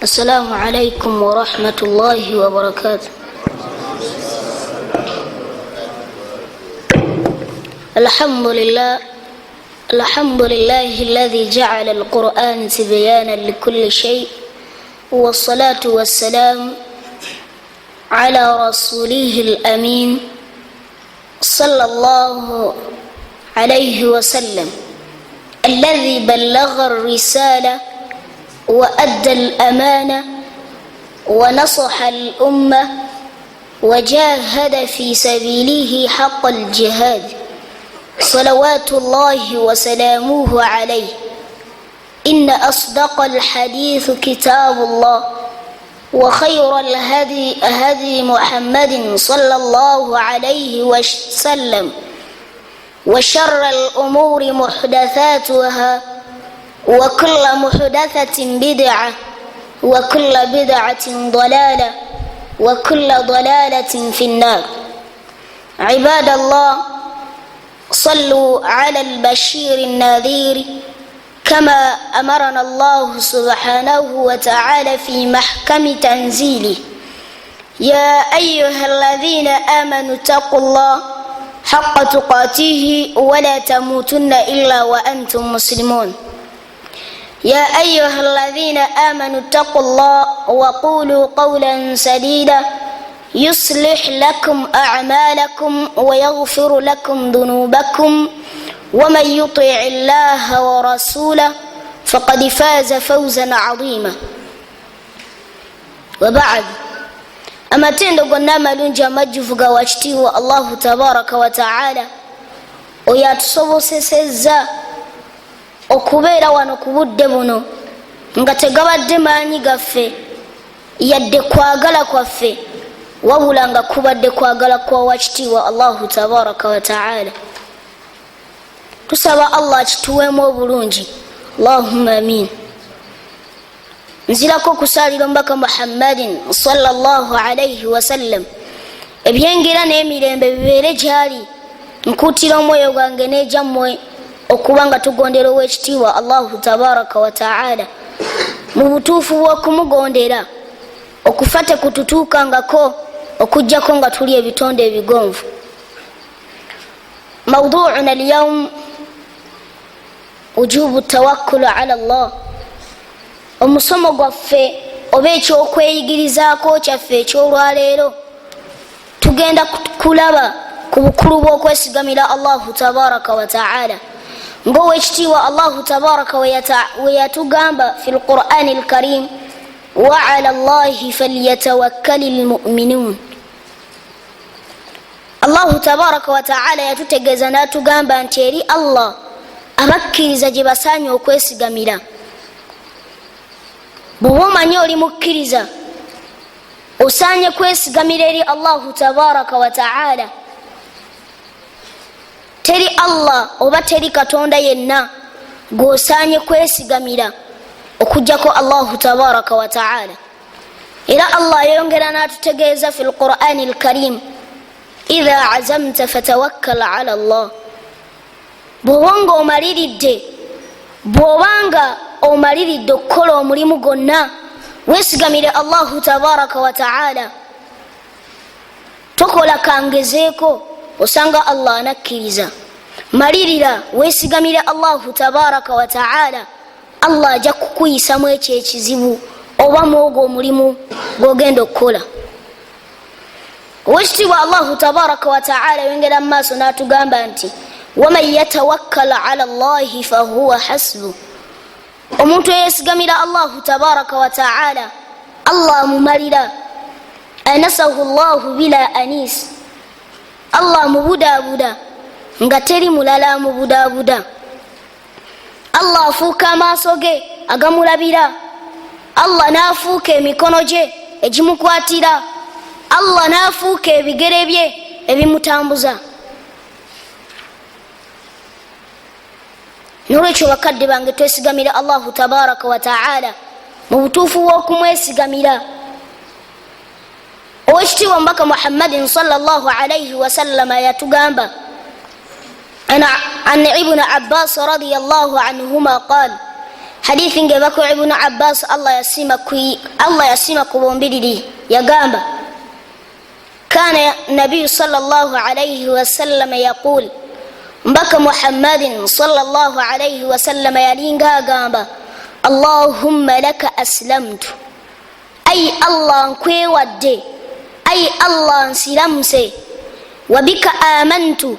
السلام عليكم ورحمة الله وبركاته. الحمد لله، الحمد لله الذي جعل القرآن تبيانا لكل شيء، والصلاة والسلام على رسوله الأمين صلى الله عليه وسلم، الذي بلغ الرسالة وأدى الأمانة ونصح الأمة وجاهد في سبيله حق الجهاد، صلوات الله وسلامه عليه. إن أصدق الحديث كتاب الله، وخير الهدي هدي محمد صلى الله عليه وسلم، وشر الأمور محدثاتها، وكل محدثة بدعة، وكل بدعة ضلالة، وكل ضلالة في النار. عباد الله، صلوا على البشير النذير كما أمرنا الله سبحانه وتعالى في محكم تنزيله: يا أيها الذين آمنوا اتقوا الله حق تقاته ولا تموتن إلا وأنتم مسلمون. يا أيها الذين آمنوا اتقوا الله وقولوا قولا سديدا يصلح لكم أعمالكم ويغفر لكم ذنوبكم، ومن يطع الله ورسوله فقد فاز فوزا عظيما. وبعد، amatendo gonna amalungi amajjuvu ga wakitiibwa Allahu tabaraka wataala, oyo atusobosesezza okubeera wano ku budde buno nga tegabadde maanyi gaffe yadde kwagala kwaffe, wabula nga kubadde kwagala kwa wakitiibwa Allahu tabaraka wataala. Tusaba Allah akituweemu obulungi, allahumma amin. Nzirako okusaalira omubaka Muhammadin salllah alaihi wasallam, ebyengera n'emirembe bibeere gyali. Nkuutira omwoyo gwange n'egyammwe okuba nga tugondera owekitiibwa Allahu tabaraka wataala mu butuufu bw'okumugondera, okufa tekututuukangako okugjako nga tuli ebitonde ebigonvu. Mauduuna alyaum ujubu tawakkulu ala llah. Omusomo gwaffe oba ekyokweyigirizaako kyaffe ekyolwaleero, tugenda kulaba ku bukulu bw'okwesigamira Allahu tabaraka wataala, ngaowekitiibwa Allahu tabaraka weyatugamba fi lqurani alkarim: waala llahi falyatawakkali lmuminun. Allahu tabaraka wataala yatutegeeza n'atugamba nti eri Allah abakkiriza gye basaanye okwesigamira. Bw'oba omanyi oli mukkiriza, osaanye kwesigamira eri Allahu tabaraka wataala. Teri Allah oba teri katonda yenna gweosaanye kwesigamira okugjako Allahu tabaraka wataala. Era Allah ayongera n'atutegeeza fi lqurani alkarim: idha azamta fatawakkal ala llah. Bw'oba nga omaliridde, bw'obanga omaliridde okukola omulimu gwonna, weesigamire Allahu tabaraka wataala. Tokola kangezeeko, osanga Allah anakkiriza. Malirira, weesigamire Allahu tabaraka wataala, Allah ajja kukuyisamu ekyo ekizibu oba mwogwo omulimu gwogenda okukola. Owekitiibwa Allahu tabaraka wataala yongera mu maaso n'atugamba nti waman yatawakkal ala llahi fahuwa hasbu. Omuntu eyesigamira Allahu tabaraka wataala, Allah amumalira. Anasahu llahu bila anis, Allah amubudaabuda nga teri mulala amubudaabuda. Allah afuuka amaaso ge agamulabira, Allah n'afuuka emikono gye egimukwatira, Allah n'afuuka ebigere bye ebimutambuza. Nolwekyo bakadde bange, twesigamira Allahu tabaraka wataala mu butuufu bw'okumwesigamira. Owekitiibwa omubaka Muhammadin salllah alaihi wasallama yatugamba an ibuni Abbas radiallahu anhuma qal: Hadithi nga eva ku Ibunu Abbas, Allah yasiima ku bombiriri, yagamba kana nabiyu salllah alaihi wasallama yaqul, mbaka Muhammadin salllah alaihi wasallama yalinga agamba, allahumma laka aslamtu, ai Allah nkwewadde, ai Allah nsiramuse, wabika amantu,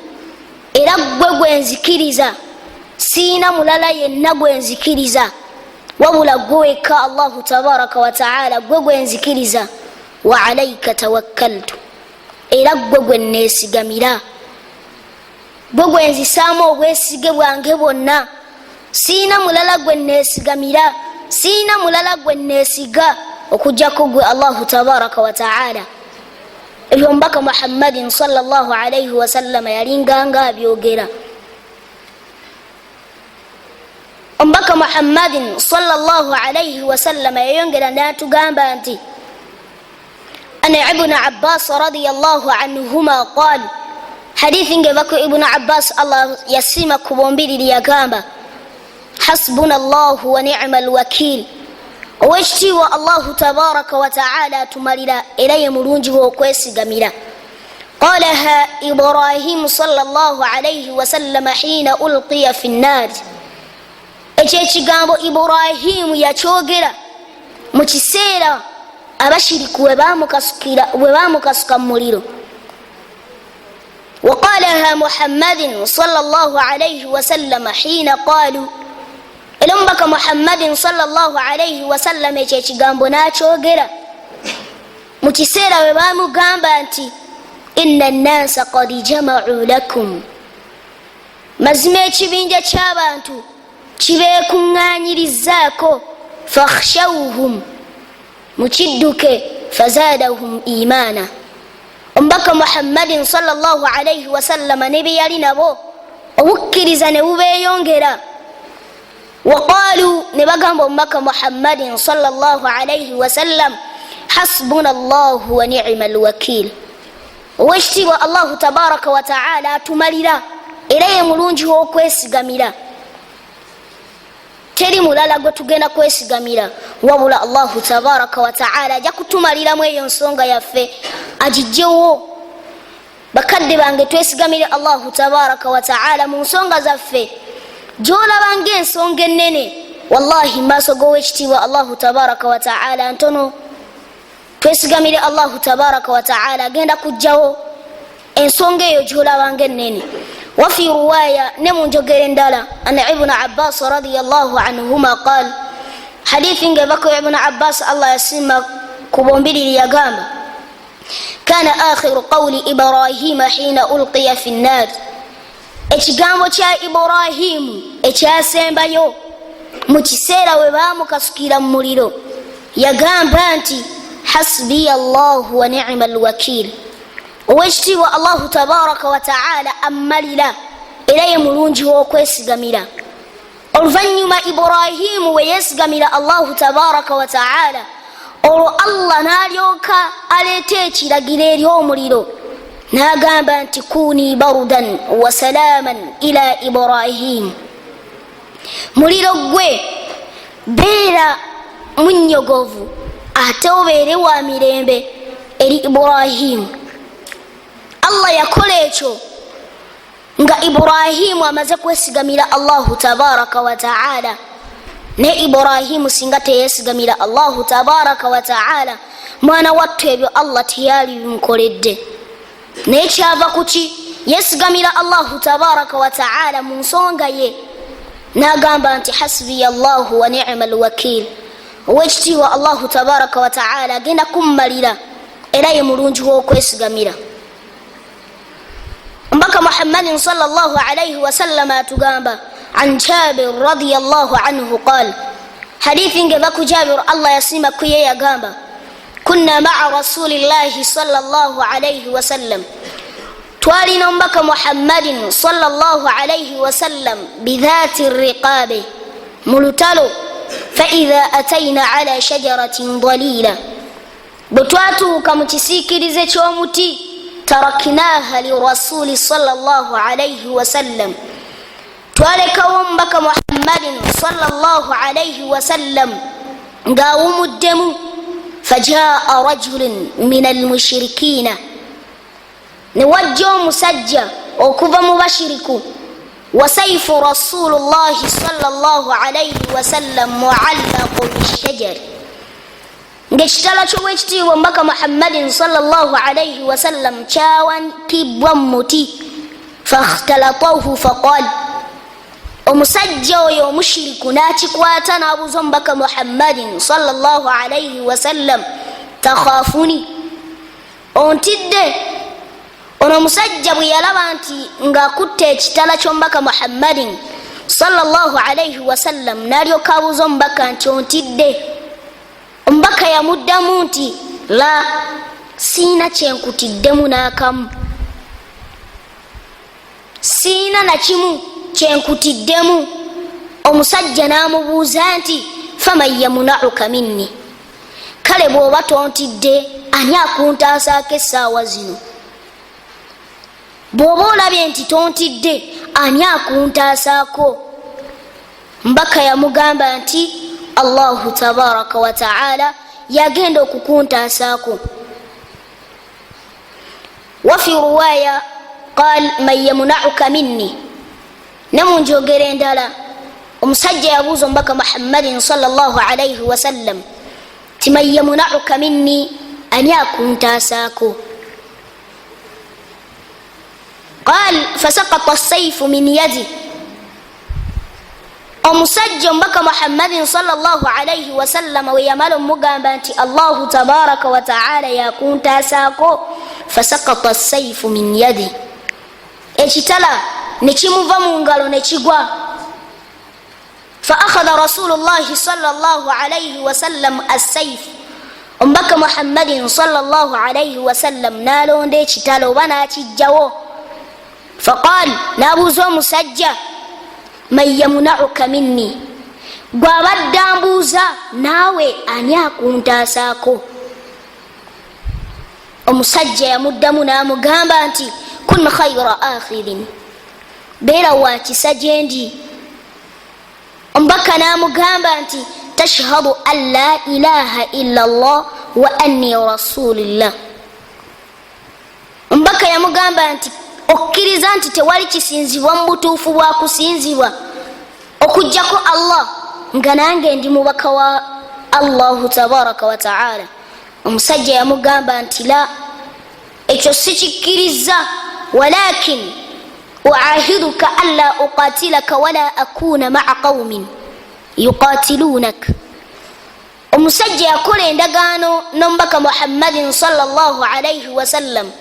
era ggwe gwenzikiriza, siina mulala yenna gwenzikiriza wabula gwe wekka Allahu tabaraka wataala, gwe gwenzikiriza, wa alaika tawakkaltu, era ggwe gwe neesigamira, gwe gwenzisaamu obwesige bwange bwonna, siina mulala gwe neesigamira, siina mulala gwe neesiga okujjako gwe Allahu tabaraka wataala. Ebyo omubaka Muhammadin salllah alaihi wasallama yalinganga abyogera. Omubaka Muhammadin salllah alaihi wasallama yayongera natugamba nti ana Ibunu Abbas radiallahu anhuma qal, hadithi nga ku Ibunu Abbas, Allah yasiima ku bombiriri, yagamba hasbuna llahu wa nicma alwakil, owekitiibwa Allahu tabaraka wataala atumalira era ye mulungi wokwesigamira. Qalaha Ibrahimu salllah alaihi wasallama hiina ulqiya fi nnaari, ekyo ekigambo Ibrahimu yakyogera mu kiseera abashiriku bwe bamukasuka mu muliro. Waqalaha Muhammadin salllah alaihi wasallama hiina qalu, era omubaka Muhammadin salllah alaihi wasallama ekyo ekigambo n'akyogera mu kiseera bwe bamugamba nti inna nnasa qad jamau lakum, mazima ekibinja ky'abantu kibeekuŋŋaanyirizaako, fakhshawhum, mukidduke, fazadahum imaana. Omubaka Muhammadin salllah alaihi wasallama ne be yali nabo obukkiriza ne bubeeyongera. Waqalu, ne bagamba omubaka Muhammadin salllah alaihi wasallam hasbuna llahu wa nicma alwakil, owekitiibwa Allahu tabaraka wataala atumalira era ye mulungi wokwesigamira, teri mulala gwe tugenda kwesigamira wabula Allahu tabaraka wataala, ajja kutumaliramu eyo nsonga yaffe agijjewo. Bakadde bange, twesigamire Allahu tabaraka wataala mu nsonga zaffe. Gyolaba ngaensonga enene, wallahi maaso g'owekitiibwa Allahu tabaraka wataala ntono. Twesigamire Allahu tabaraka wataala, agenda kujjawo ensonga eyo gyolabanga enene. Wafi ruwaya, ne mu njogera endala, ana Ibunu Abbas radiallahu anhuma qal, hadithi nga evako Ibunu Abbas, Allah yasiima ku bombiriri, yagamba kana akhiru qawli Ibrahima hiina ulqiya fi nnar, ekigambo kya Ibrahimu ekyasembayo mu kiseera we bamukasukira mu muliro, yagamba nti hasbiya llahu wa nicma alwakil, owekitiibwa Allahu tabaraka wataala ammalira era ye mulungi wokwesigamira. Oluvannyuma Ibrahimu we yeesigamira Allahu tabaraka wataala, olwo Allah n'alyoka aleeta ekiragiro eri omuliro n'agamba nti kuni barudan wa salaaman ila Ibrahimu, muliro gwe beera munyogovu ate obeere wa mirembe eri Ibrahimu. Allah yakola ekyo nga Ibrahimu amaze kwesigamira Allahu tabaraka wataala. Naye Ibrahimu singa teyesigamira Allahu tabaraka wataala, mwana wattu ebyo Allah teyali bimukoledde. Naye kyava kuki? Yesigamira Allahu tabaraka wataala mu nsonga ye n'agamba nti hasbiya llahu wa nicma alwakil, owekitiibwa Allahu tabaraka wataala agenda kummalira era ye mulungi w'okwesigamira. Omubaka Muhammadin salllah alaihi wasallama atugamba an Jabir radiallahu anhu qal, hadithi nga eva ku Jabir, Allah yasiima kuye, yagamba kunna maa rasulillahi salllah alaihi wasallam, twalina omubaka Muhammadin salllah alaihi wasallam bidhati riqabe, mu lutalo, faidha ataina ala shajaratin dalila, bwe twatuuka mu kisiikirize ky'omuti, taraknaha lirasuli salllah alaihi wasallam, Twalekawo omubaka Muhammadin salllah alaihi wasallam ng'awumuddemu. Fajaa rajulun min almushirikiina, ne wajja omusajja okuva mu bashiriku. Wasaifu rasulullahi salllah alaihi wasallam muallaqu bishajari, ng'ekitala ky'owekitiibwa omubaka Muhammadin salllah alaihi wasallam kyawanikibwa mu muti. Fakhtalatahu faqal, omusajja oyo omushiriku n'akikwata n'abuuza omubaka Muhammadin salllah alaihi wasallam, takhafuni, ontidde? Ono omusajja bwe yalaba nti ng'akutte ekitala ky'omubaka Muhammadin salllah alaihi wasallam, n'alyoka abuuza omubaka nti, ontidde? Omubaka yamuddamu nti, la, siina kyenkutiddemu n'akamu, siina nakimu kyenkutiddemu. Omusajja n'amubuuza nti, faman yamunauka minni, kale bw'oba tontidde, ani akuntaasaako essaawa zino? Bw'oba olabye nti tontidde, ani akuntaasaako? Mbaka yamugamba nti, Allahu tabaraka wataala yagenda okukuntaasaako. Wafi ruwaya qal man yamunauka minni. Ne mu njogera endala, omusajja yabuuza omubaka Muhammadin salllah alaihi wasallam ti, man yamunauka minni, ani akuntaasaako? Qal fasakata saifu min yadi. Omusajja omubaka Muhammadin salllah alaihi wasallama we yamala omugamba nti Allahu tabaraka wataala yakuntaasaako, fasakata saifu min yadi, ekitala nekimuva mu ngalo nekigwa. Fa akhadha rasulullahi salllah alaihi wasallam assaifu, omubaka Muhammadin salllah alaihi wasallam n'alonda ekitala oba n'akijjawo. Faqal, n'abuuza omusajja, man yamunauka minni, gwabadde ambuuza naawe ani akuntaasaako? Omusajja yamuddamu n'amugamba nti, kun khaira akhirin, beera wa kisa gyendi. Omubaka n'amugamba nti, tashhadu an la ilaha illa llah wa anni rasulillah. Omubaka yamugamba nti, okkiriza nti tewali kisinzibwa mu butuufu bwa kusinzibwa okugjako Allah, nga nange ndi mubaka wa Allahu tabaraka wataala? Omusajja yamugamba nti, la, ekyo sikikkiriza, walakin uahiduka anla uqatilaka wala akuna maa qaumin yuqatilunak. Omusajja yakola endagaano n'omubaka Muhammadin salllah alaihi wasallam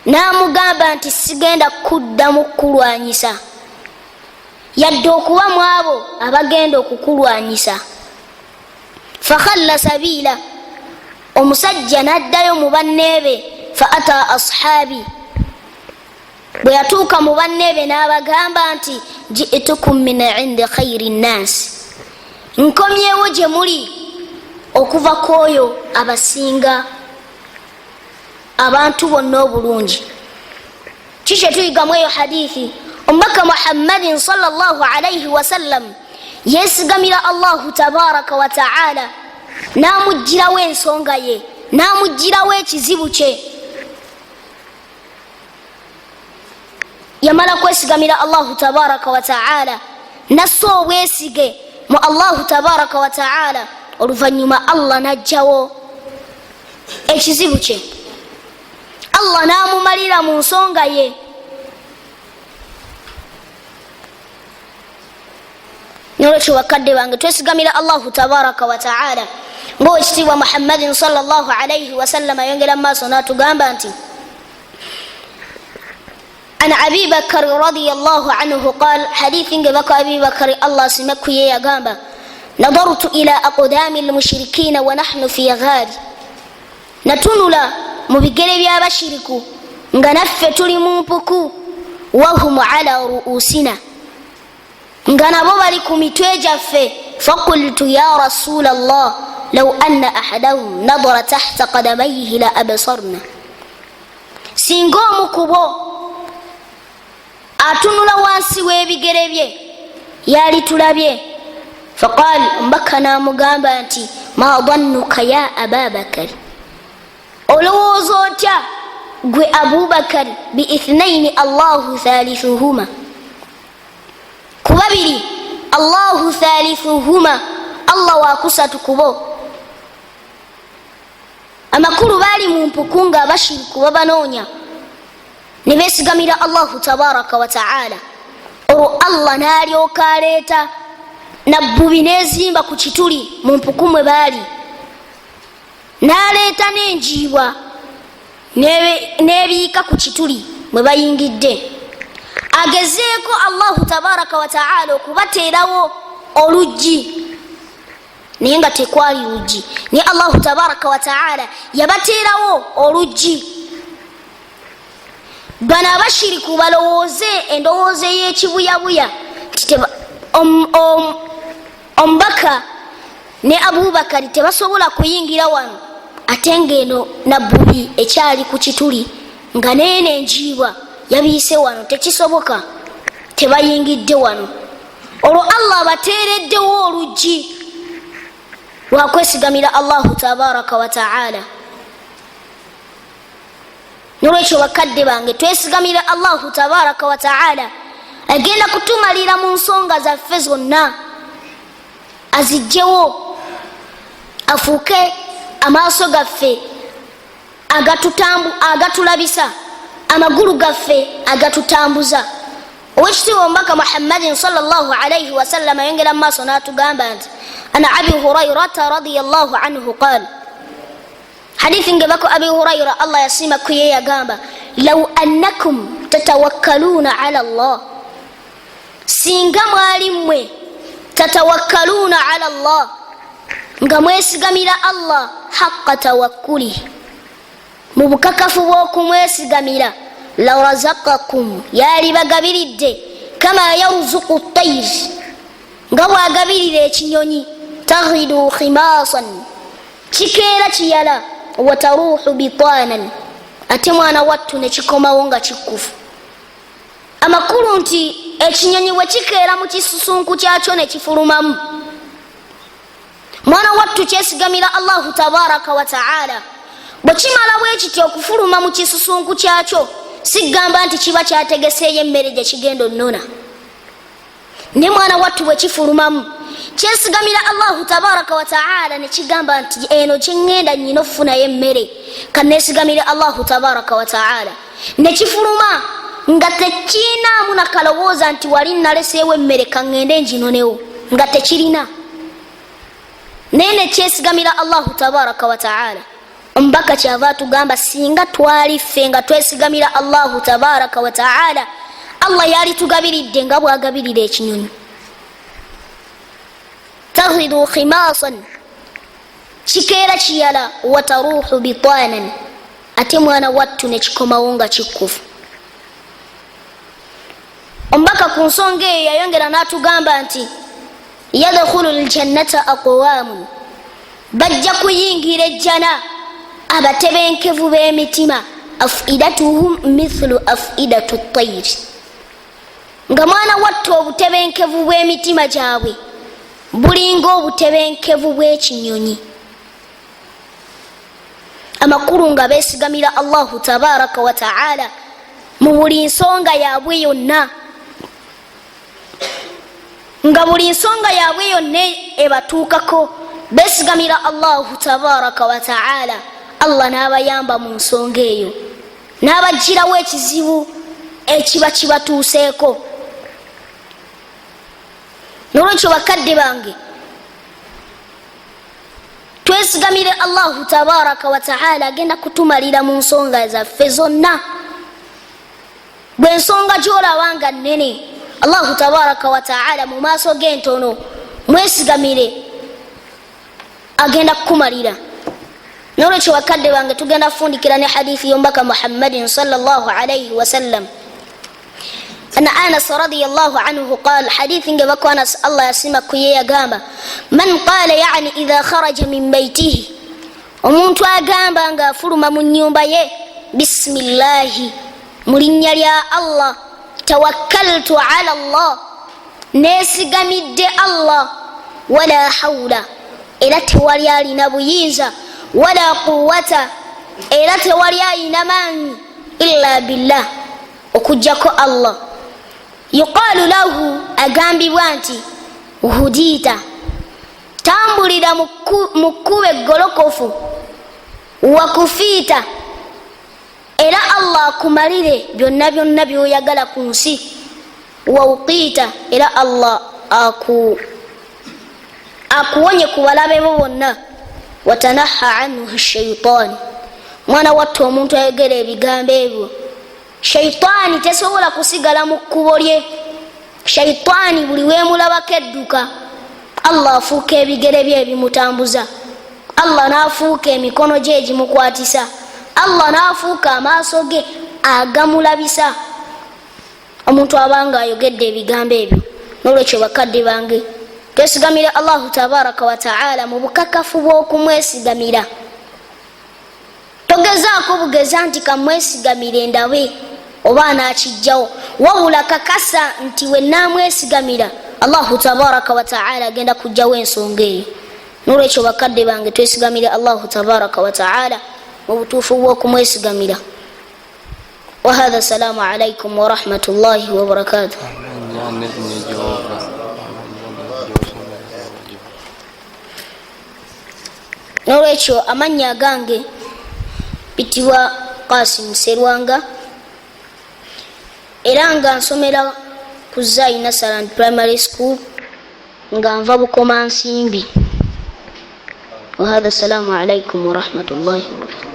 n'amugamba nti, sigenda kuddamu kukulwanyisa yadde okuba mu abo abagenda okukulwanyisa. Fakhalla sabiila, omusajja n'addayo mu banneebe. Fa ata ashaabi, bwe yatuuka mu banneebe n'abagamba nti, jitukum min indi khairi nnansi, nkomyewo gye muli okuva ku oyo abasinga abantu bonna obulungi. Kikye tuyigamu eyo hadithi? Omubaka Muhammadin salllah alaihi wasallam yesigamira Allahu tabaraka wataala n'amugirawo ensonga ye, n'amugirawo ekizibu kye. Yamala kwesigamira Allahu tabaraka wataala, nassa obwesige mu Allahu tabaraka wataala, oluvannyuma Allah najjawo ekizibu kye, Allah n'amumalira mu nsonga ye. Nolwekyo bakadde bange, twesigamira Allahu tabaraka wataala. Ngaowekitiibwa Muhammadin salllah alaihi wasallama ayongera mu maaso n'atugamba nti, an Abi Bakari radiallahu anhu qal, hadithi ngebako Abi Bakari, Allah asime kuye, yagamba, nadartu ila aqdami lmushirikina wa nahnu fi ghaari, natunula mu bigere by'abashiriku nga naffe tuli mu mpuku, wahum ala ruusina, nga nabo bali ku mitwe gyaffe. Fakultu ya rasula llah, law anna ahadahum nadara tahta kadamaihi la absarna, singa omu ku bo atunula wansi w'ebigere bye. Yali tulabye. Faqal, omubaka n'amugamba nti, ma dannuka ya Ababakari, olowooza otya gwe Abubakari, bi ithnaini Allahu thalithuhuma, ku babiri Allahu thalithuhuma, Allah wakusatu kubo. Amakulu, baali mu mpuku nga abashiriku babanoonya, ne beesigamira Allahu tabaraka wataala. Olwo Allah n'alyoka aleeta nabbubi n'ezimba ku kituli mu mpuku mwe baali, n'aleeta n'enjiibwa n'ebiika ku kituli mwe bayingidde, agezeeko Allahu tabaraka wataala okubateerawo oluggi, naye nga tekwali luggi. Naye Allahu tabaraka wataala yabateerawo oluggi. Bano abashiriku balowooze endowooza ey'ekibuyabuya nti omubaka ne Abubakari tebasobola kuyingira wano, ate ngaeno nabbubi ekyali ku kituli, nga neeno enjiibwa yabiise wano, tekisoboka, tebayingidde wano. Olwo Allah abateereddewo oluggi lwakwesigamira Allahu tabaraka wataala. Nolwekyo bakadde bange, twesigamire Allahu tabaraka wataala, agenda kutumalira mu nsonga zaffe zonna, azijjewo, afuuke amaaso gaffe agatulabisa, amagulu gaffe agatutambuza. Owekitiibwa omubaka Muhammadin salllah alaihi wasallam ayongera mu maaso n'atugamba nti, ana Abi Hurairata radiallahu anhu qal, hadithi ngebako Abi Huraira, Allah yasiima kuye, yagamba, law annakum tatawakkaluuna ala llah, singa mwali mmwe tatawakkaluuna ala llah, nga mwesigamira Allah haqa tawakkuli, mu bukakafu bw'okumwesigamira, larazakakum, yali bagabiridde, kama yaruzuku tayir, nga bwagabirira ekinyonyi, taghidu khimasan, kikeera kiyala, wataruhu bitanan, ate mwana wattu nekikomawo nga kikkufu. Amakulu nti ekinyonyi bwe kikeera mu kisusunku kyakyo ne kifulumamu, mwana wattu kyesigamira Allahu tabaraka wataala. Bwe kimala bwe kityo okufuluma mu kisusunku kyakyo, sigamba nti kiba kyategeseeyo emmere gye kigenda onnona, ne mwana wattu bwe kifulumamu kyesigamira Allahu tabaraka wataala, nekigamba nti eno kyeŋŋenda nyina okufunayo emmere, kanesigamire Allahu tabaraka wataala. Nekifuluma nga tekiinaamu nakalowooza nti wali naleseewo emmere, kaŋŋende njinonewo, nga tekirina, naye nekyesigamira Allahu tabaraka wataala. Omubaka kyava atugamba, singa twali ffe nga twesigamira Allahu tabaraka wataala, Allah yali tugabiridde nga bwagabirira ekinyonyi, taghidu khimasan, kikeera kiyala, wataruhu bitanan, ate mwana wattu nekikomawo nga kikkufu. Omubaka ku nsonga eyo yayongera n'atugamba nti yadkhulu ljannata aqwamun, bajja kuyingira ejjana abatebenkevu b'emitima, afidatuhum mithlu afidatu tayiri, nga mwana wattu obutebenkevu bw'emitima gyabwe bulinga obutebenkevu bw'ekinyonyi. Amakulu nga beesigamira Allahu tabaraka wataala mu buli nsonga yaabwe yonna, nga buli nsonga yaabwe yonna ebatuukako beesigamira Allahu tabaraka wataala, Allah n'abayamba mu nsonga eyo, n'abagirawo ekizibu ekiba kibatuuseeko. Nolwekyo bakadde bange, twesigamire Allahu tabaraka wataala, agenda kutumalira mu nsonga zaffe zonna. Bwe ensonga gyolaba nga nnene, Allahu tabaraka wataala mu maaso g'entono, mwesigamire, agenda kukumalira. Nolwekyo bakadde bange, tugenda kufundikira ne hadithi y'omubaka Muhammadin salllah alaihi wasallam. Ana Anas radiallahu anhu qal, hadithi nga bako Anas, Allah yasima kuye, yagamba, man qala, yani idha kharaja min baitihi, omuntu agamba nga afuluma mu nyumba ye, bisimillahi, mu linnya lya Allah, tawakkaltu ala Allah. Neesigamidde Allah, wala haula, era tewali alina buyinza, wala quwata, era tewali alina maanyi, illa billah, okujjako Allah. Yuqaalu lahu, agambibwa nti hudiita, tambulira mu kkubo eggolokofu, wakufiita, era Allah akumalire byonna byonna byoyagala ku nsi, wauqiita, era Allah aku akuwonye ku balabe bo bonna, watanaha anhu shaitaani. Mwana watta, omuntu ayogera ebigambo ebyo, shaitaani tesobola kusigala mu kkubo lye. Shaitaani buli wemulabako edduka. Allah afuuka ebigere bye ebimutambuza, Allah n'afuuka emikono gye egimukwatisa, Allah n'afuuka amaaso ge agamulabisa. Omuntu abanga ayogedde ebigambo ebyo. Nolwekyo bakadde bange, twesigamire Allahu tabaraka wataala mu bukakafu bw'okumwesigamira. Togezaako bugeza nti kamwesigamire ndabe oba anaakijjawo, wabula kakasa nti wenaamwesigamira Allahu tabaraka wataala agenda kujjawo ensonga eyo. Nolwekyo bakadde bange, twesigamire Allahu tabaraka wataala mu butuufu bw'okumwesigamira. Wahatha, salaamu alaikum warahmatullahi wabarakatuh. Nolwekyo amannya agange bitibwa Kasim Serwanga, era nga nsomera ku Zai Nasaland Primary School, nga nva Bukoma Nsimbi. Wahatha, salaamu alaikum warahmatullahi wabarakatuh.